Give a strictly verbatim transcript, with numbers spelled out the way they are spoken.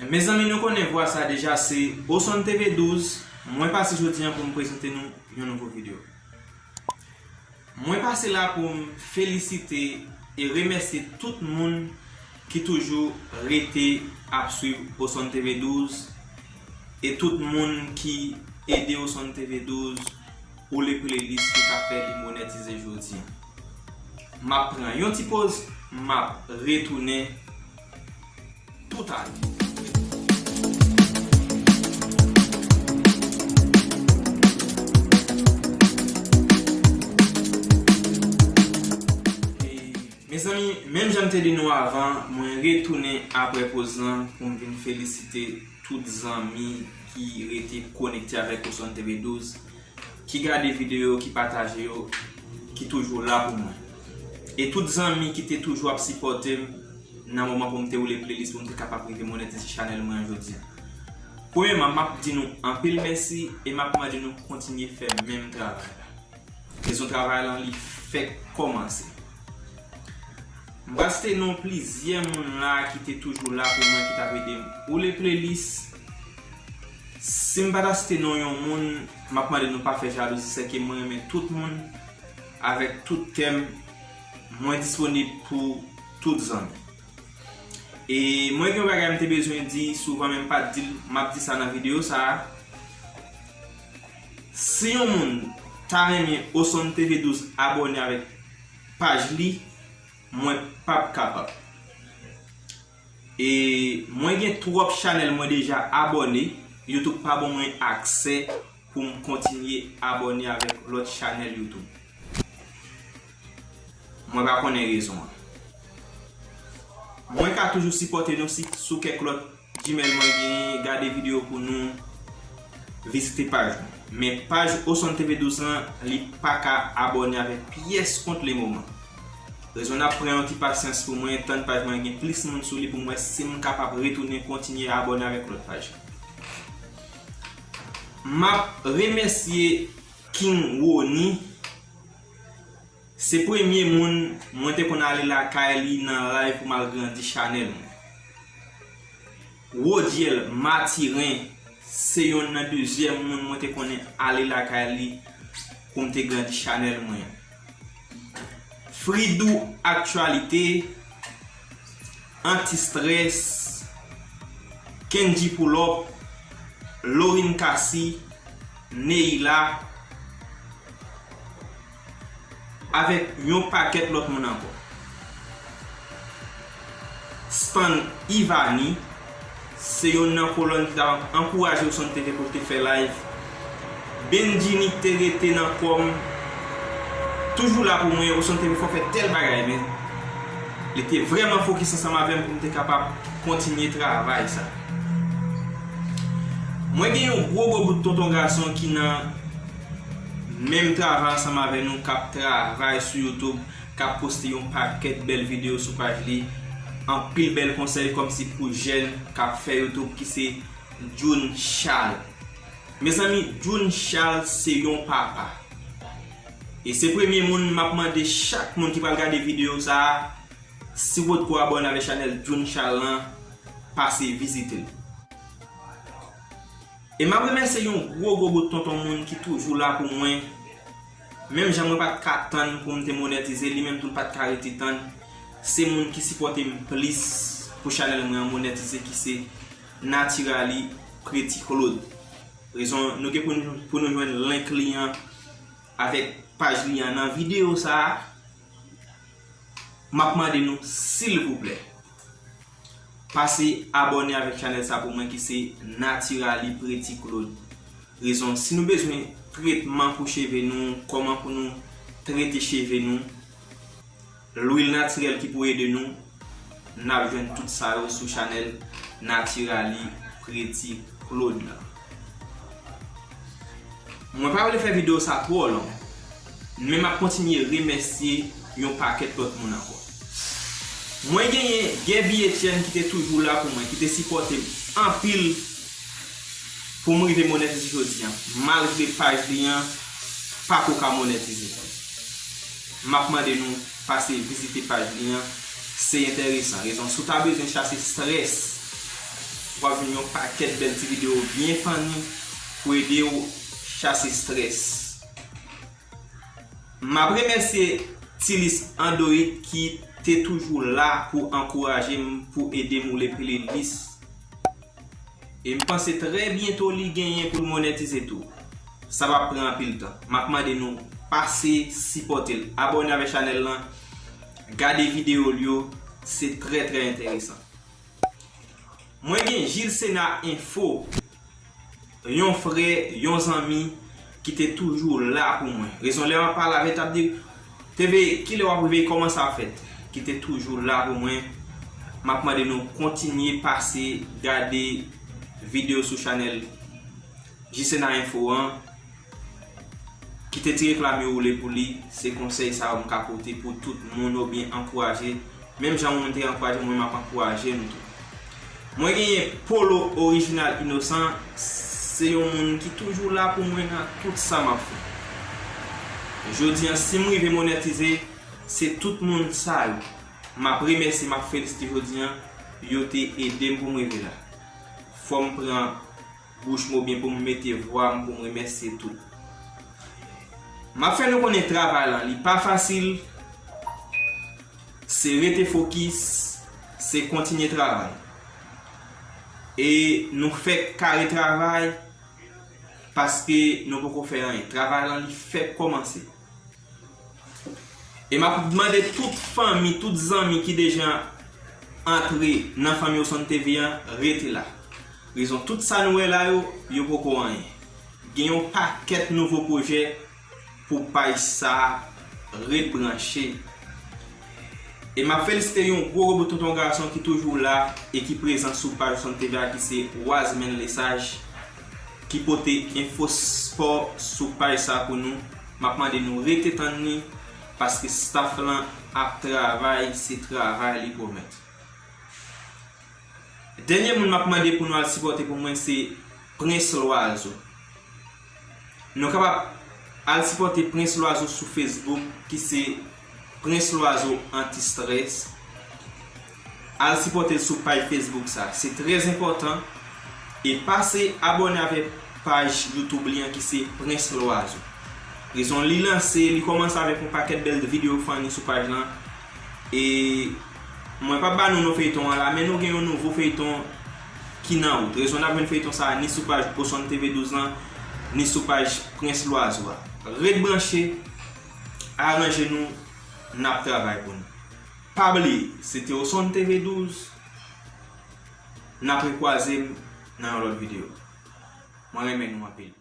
Mezanmi, nou konnen vwa sa deja, se Osonn T V douz. Mwen pase jodi a pou m prezante nou yon nouvo videyo. Mwen pase la pou m felisite e remèsye tout moun ki toujou rete ap swiv Osonn T V douz e tout moun ki ede Osonn T V douz ou le playlist ki ka fè li monetize jodi a. M ap pran yon ti poz, m ap retounen toutalè. E, mezanmi, menm jan m te di nou avan, mwen retounen apre poz lan pou m vin felisite tout zanmi ki rete konekte avèk Osonn T V douz, ki gade videyo, ki pataje yo, ki toujou la pou mwen. E tout zanmi ki te toujou ap sipòte m nan moman pou m te woule playlist pou m te kapab rive monetize chanèl mwen an jodi a. Premyèman, m ap di nou anpil mèsi e m ap mande nou kontinye fè menm travay la. Rezon travay lan li fèk kòmanse. M pral site non plizyè moun la ki te toujou la pou mwen, ki t ap ede m woule playlist. Si m pa ta site non yon moun, m ap mande nou pa fè jalouzi, sèke mwen renmen tout moun avèk tout kè m, mwen disponib pou tout zanmi. E mwen gen yon bagay m te bezwen di souvan, men m pa t di l, m ap di sa nan videyo sa a. Si yon moun ta renmen Osonn T V douz abòne avèk paj li, mwen p ap kapab. E mwen gen twòp chanèl mwen deja abòne, YouTube pa ban mwen aksè pou m kontinye abòne avèk lòt chanèl YouTube. Mwen pa konnen rezon an. Mwen ka toujou sipòte nou si sou kèk lòt Gmail mwen genyen, gade videyo pou nou, vizite paj mwen. Men paj Osonn T V douz lan, li pa ka abòne avèk pyès kont lemoman. Rezon n ap pran yon ti pasyans pou mwen, tann paj mwen gen plis moun sou li pou m wè si m kapab retounen kontinye abòne avèk lòt paj. M ap remèsye King Rony. Se premye moun mwen te konn ale lakay li nan live pou m al grandi chanèl mwen. Rodiel Mathurin se yonn nan dezyèm moun mwen te konnen ale lakay li pou m te grandi chanèl mwen. Fridou Actualité, Anti Stress, Kendji Pull Up, Laurine Cassy, Neila, avèk yon pakèt lòt moun ankò. Stan Ivani, se yonn nan kolòn ki t ap ankouraje Osonn T V pou l te fè live. Bendjini ki te rete nan kò m, toujou la pou mwen. Osonn T V fò fè tèl bagay, men li te vrèman fokis ansanm avè m pou m te kapab kontinye travay sa. Mwen gen yon gwo gwo bout tonton gason ki nan menm travay ansanm avè nou, k ap travay sou YouTube, k ap poste yon pakèt bèl videyo sou paj li, anpil bèl konsèy kòmsi pou jèn k ap fè YouTube, ki se June Charles. Mezanmi, June Charles se yon papa. E se premye moun m ap mande chak moun ki pral gade videyo sa a, si w potko abòne avèk chanèl June Charles lan, pase vizite l. E m ap remèsye yon gwo gwo bout tonton moun ki toujou la pou mwen. Menm jan mwen pa t ka tann pou m te monetize, li menm tou l pa t ka rete tann. Se moun ki sipòte m plis pou chanèl mwen an monetize, ki se Naturally Pretty Claude. Rezon nou gen pou nou, pou nou jwenn link li an avèk paj li an nan videyo sa a. M ap mande nou, silvouplè, pase abòne avèk chanèl sa pou mwen, ki se Naturally Pretty Claude. Rezon, si nou bezwen tretman pou cheve nou, kòman pou nou trete cheve nou, lwil natirèl ki pou ede nou, n ap jwenn tout sa yo sou chanèl Naturally Pretty Claude la. Mwen pa vle fè videyo sa twò long, men m ap kontinye remèsye yon pakèt lòt moun ankò. Mwen genyen Gaby Etienne ki te toujou la pou mwen, ki te sipòte m anpil pou m rive monetize jodi a, malgre paj li an pako ka monetize. M ap mande nou pase vizite paj li an, se enteresan. Rezon, si w ta bezwen chase strès, W ap jwenn yon pakèt bèl ti videyo byen funny pou ede w chase strès. M ap remèsye Tilis Andoit ki te toujou la pou ankouraje m, pou ede m woule playlist. E m panse trè byento li genyen pou l monetize tou. Sa p ap pran anpil tan. M ap mande nou pase sipòte l. Abòne avèk chanèl lan. Gade videyo l yo. Se trè, trè enteresan. Mwen gen Gilles Sénat Info, yon frè, yon zanmi ki te toujou la pou mwen. Rezon lè m ap pale avè l, t ap di, "T V, kilè w ap rive, kòman sa fèt?" Ki te toujou la pou mwen. M ap mande nou kontinye pase gade videyo sou chanèl Gilles Sénat Info an, ki te ti reklame woule pou li. Se konsèy sa yo m ka pote pou tout moun oubyen ankouraje. Menm jan moun te ankouraje mwen, m ap ankouraje nou tou. Mwen genyen Polo Orijinal Inosan, se yon moun ki toujou la pou mwen nan tout sa m ap fè. Jodi an, si m rive monetize, se tout moun sa yo m ap remèsye, m ap felisite jodi an, yo te ede m pou m rive la. Fò m pran bouch mwen oubyen pou m mete vwa m pou m remèsye tout. M ap fè nou konnen travay lan, li pa fasil. Se rete fokis, se kontinye travay. E nou fèk kare travay paske nou poko fè anyen. Travay lan, li fèk kòmanse. E m ap mande tout fanmi, tout zanmi ki deja antre nan fanmi Osonn T V an, rete la. Rezon tout sa nou wè la yo, yo poko anyen. Gen yon pakèt nouvo pwojè pou paj sa, ret branche. E m ap felisite yon gwo gwo bout tonton gason ki toujou la e ki prezan sou paj Osonn T V a, ki se Wazmen Lesage, ki pote enfo spò sou paj sa pou nou. M ap mande nou rete tann li, paske staff lan ap travay, se travay li pwomèt. Dènye moun m ap mande pou nou al sipòte pou mwen se Prince Loiseau. Nou kapab al sipòte Prince Loiseau sou Facebook, ki se Prince Loiseau Anti-Stress. Al sipòte l sou paj Facebook sa. Se trè enpòtan. E pase abòne avèk paj YouTube li an, ki se Prince Loiseau. Rezon li lanse, li kòmanse avèk yon pakèt bèl videyo funny sou paj lan. E mwen p ap ba nou non feyton an la, men nou gen yon nouvo feyton ki nan wout. Rezon n ap jwenn feyton sa a ni sou paj Osonn T V douz lan, ni sou paj Prince Loiseau a. Ret branche, aranje nou, n ap travay pou nou. Pa bliye, se te Osonn T V douz, n ap rekwaze m nan yon lòt videyo. Mwen renmen nou anpil.